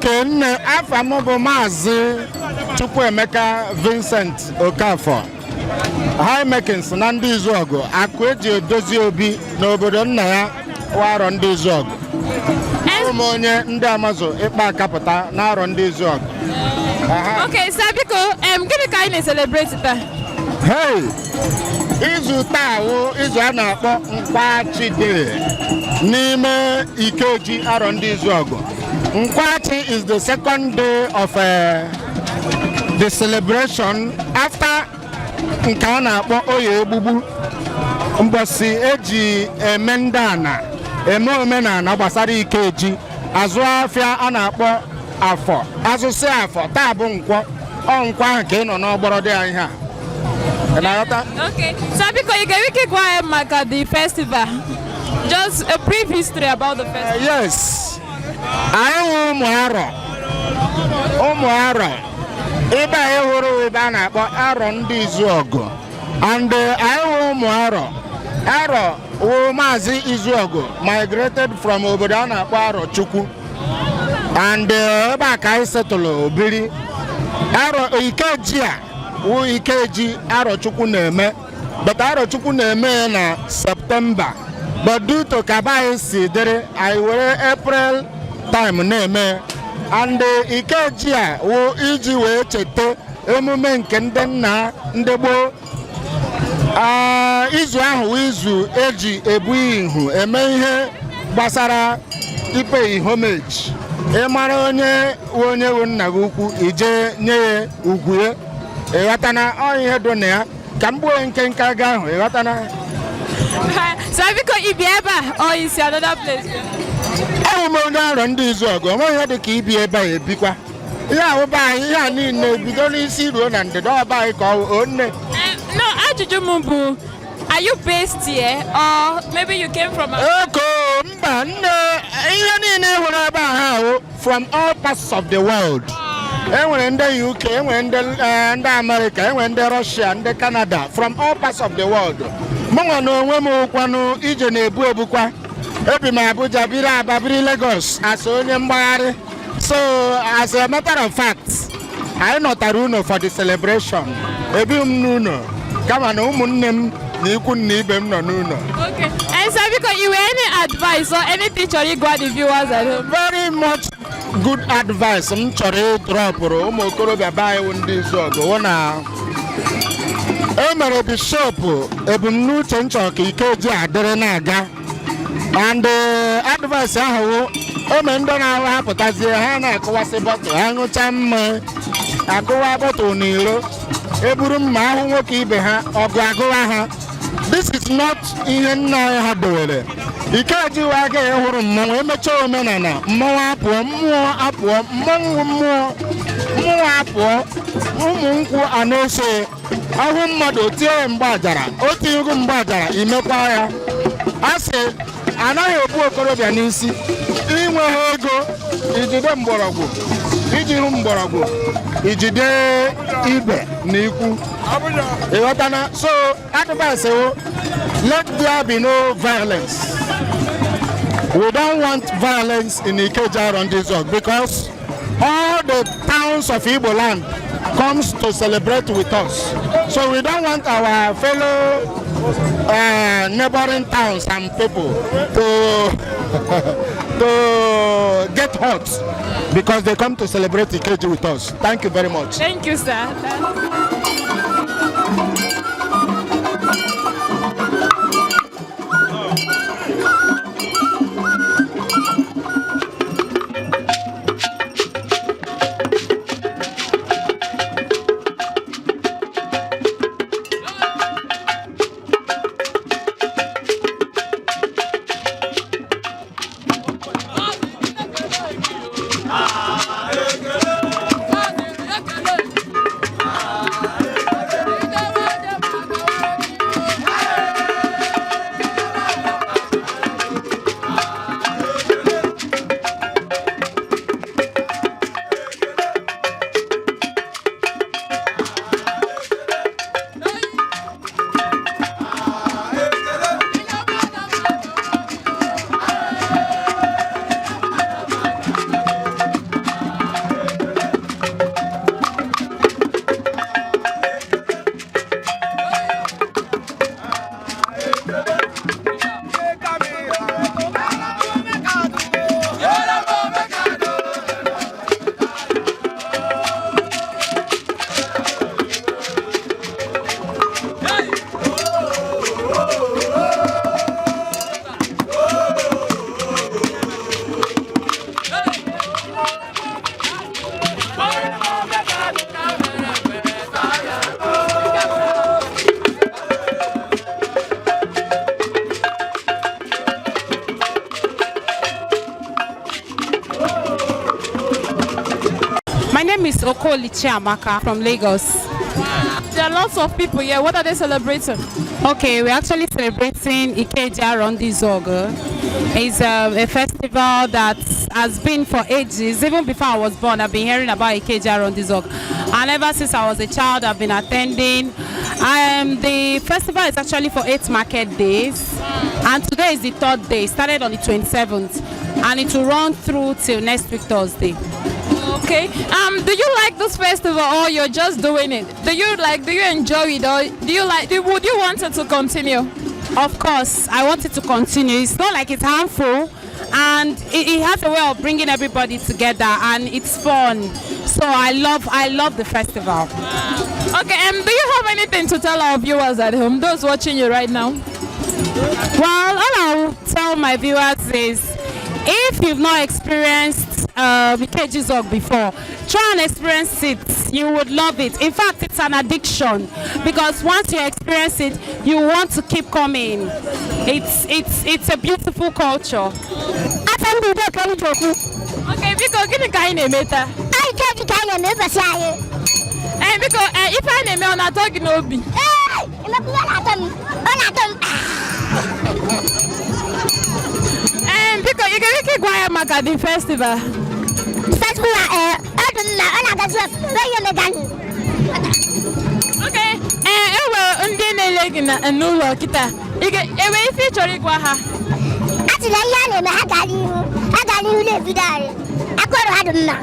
Okay, nne, afa m bụ Maazị Chukwuemeka Vincent Okafor Hymekins na ndị Izuọgụ, akụ eji edozi obi n'obodo nna ya warọ ndị Izuọgụ. Abụ m onye ndị Amazụ ịkpa akapụta na-arọ ndị Izuọgụ. Aha. Okay, sir, biko, gịnị ka anyị na-celebrate taa? Hey! Izu taa wụ izu a na-akpọ Nkwachi Day n'ime Ikeji Arọ ndị Izuọgụ. Nkwachi is the second day of the celebration after nke a na-akpọ Oye Egbugbu, mbọsị eji eme ndị ana eme omenala gbasara Ikeji, azụ afịa a na-akpọ afọ, azụsị afọ. Taa bụ nkwọ, ọ nkwọ ahụ ka ị nọ n'ọgbọrọ dị anyị ha. Ị na-aghọta? Okay, sir, biko, ị ga-enwe ike ịgwa anyị maka the festival? Just a brief history about the festival. Yes, anyị wụ ụmụ Arọ, ụmụ Arọ. Ebe anyị hụrụ ebe a na-akpọ Arọ ndị Izuọgụ, and anyị wụ ụmụ Arọ. Arọ wụ Maazị Izuọgụ migrated from obodo a na-akpọ Arọ Chukwu, and ebe a ka anyị setụlụ biri. Arọ Ikeji a wụ Ikeji Arọchukwu na-eme, but Arọchukwu na-eme ya na September, but due to ka be anyị si dịrị, anyị were April time na-eme. And Ikeji a wụ iji wee cheta emume nke ndị nna ndị gboo. Ah, izu ahụ wụ izu eji ebu ihu eme ihe gbasara i-pay homage, ịmara onye wụ onye wụ nna gị ukwu, ije nye ya ugwu ya. Ịghọtana? Ọ ihe dị na ya ka m gbuo nkenke aga ahụ, ịghọtana? Sir, biko, ị bi ebe a or you si another place? Ahụ m onye Arọ ndị Izuọgụ. Onweghị ihe dị ka ibi ebe a, ebikwa ihe ahụ be anyị. Ihe a niile bido n'isi ruo na ndịda ọba anyị ka ọ wụ onne. No, ajụjụ m bụ, are you based here or maybe you came from Oko mba, nne, ihe niile ị hụrụ ebe a, ha ahụ from all parts of the world. Enwere ndị UK, enwere ndị America, enwere ndị Russia, ndị Canada, from all parts of the world. Mụnwa na onwe m kwanụ ije na-ebu ebukwa. Ebi m Abuja, biri Aba, biri Lagos as onye mgbagharị. So as a matter of fact, anyị nọtara unu for the celebration. Ebi m n'ụlọ, kama na ụmụnne m na ikwu na ibe m nọ n'ụlọ. Okay. And sir, biko, you were any advice or anything chọrọ ịgwa the viewers at home? Very much good advice m chọrọ ịdropụrụ ụmụ okorobịa be anyị wụ ndị Izuọgụ wụ na e mere bishọp ebumnuche m chọrọ ka Ikeji adịrị na-aga, and advice ahụ wụ ome ndị na-ahụ ha pụtazie, ha na-akụwasị bottle, ha ṅụcha mma, akụwa bottle n'iro, eburu mma ahụ nwoke ibe ha, ọgụ agụwa ha. This is not ihe nna anyị ha dowere. Ikeji wee agaghị hụrụ mmọnwụ emechaa omenala, mmọnwụ apụọ, mmụọ apụọ, mmọnwụ mmụọ, mmụọ apụọ, ụmụ nkwụ a na-eso ahụ mmadụ o tie ya mgbajara, o tinyego mgbajara, imekwa ya. A sị anaghị ebu okorobịa n'isi. Inweghị ego, ijide mgbọrọgwụ, iji hụ mgbọrọgwụ, ijide ibe na ikwu. Ịghọtana? So advice wụ, let there be no violence. We don't want violence in Ikeji Arondizuogu because all the towns of Igbo land comes to celebrate with us. So we don't want our fellow neighboring towns and people to get hurt because they come to celebrate Ikeji with us. Thank you very much. Thank you, sir. Okoli Chiamaka from Lagos. There are lots of people here. What are they celebrating? Okay, we're actually celebrating Ikeji Aro Izuogu. It's a festival that has been for ages. Even before I was born, I've been hearing about Ikeji Aro Izuogu. And ever since I was a child, I've been attending. The festival is actually for 8 market days. And today is the third day. It started on the 27th. And it will run through till next week, Thursday. Okay. Do you like this festival or you're just doing it? Do you like? Do you enjoy it or do you like? Would you want it to continue? Of course, I want it to continue. It's not like it's harmful, and it has a way of bringing everybody together, and it's fun. So I love the festival. Okay. Do you have anything to tell our viewers at home, those watching you right now? Well, all I'll tell my viewers is, if you've not experienced Ikeji Izuogu before, try and experience it. You would love it. In fact, it's an addiction because once you experience it, you want to keep coming. It's a beautiful culture. Afọ m bụ Udoka Ojukwu. Okay, biko, gịnị ka anyị na-eme taa? Anyị Ikeji ka anyị na-eme ụbọchị anyị. Ee, biko, ee, ife a na-eme, ọ na-atọ gị n'obi? Ee, emekwa, ọ na-atọ m, ọ na-atọ m. Ee, biko, ị ga-enwe ike ịgwa ya maka the festival? Festival, ee, ọ dị mma, ọ na-agazi ọfụma, ihe meganụ. Okay. Ee, e nwere ndị na-ele gị n'ụlọ kịta. Ị ga-enwe ife ị chọrọ ịgwa ha? A sị na ihe a na-eme, ha gara ihu, ha gara ihu na-ebido anyị. Aka ọrụ ha dị mma.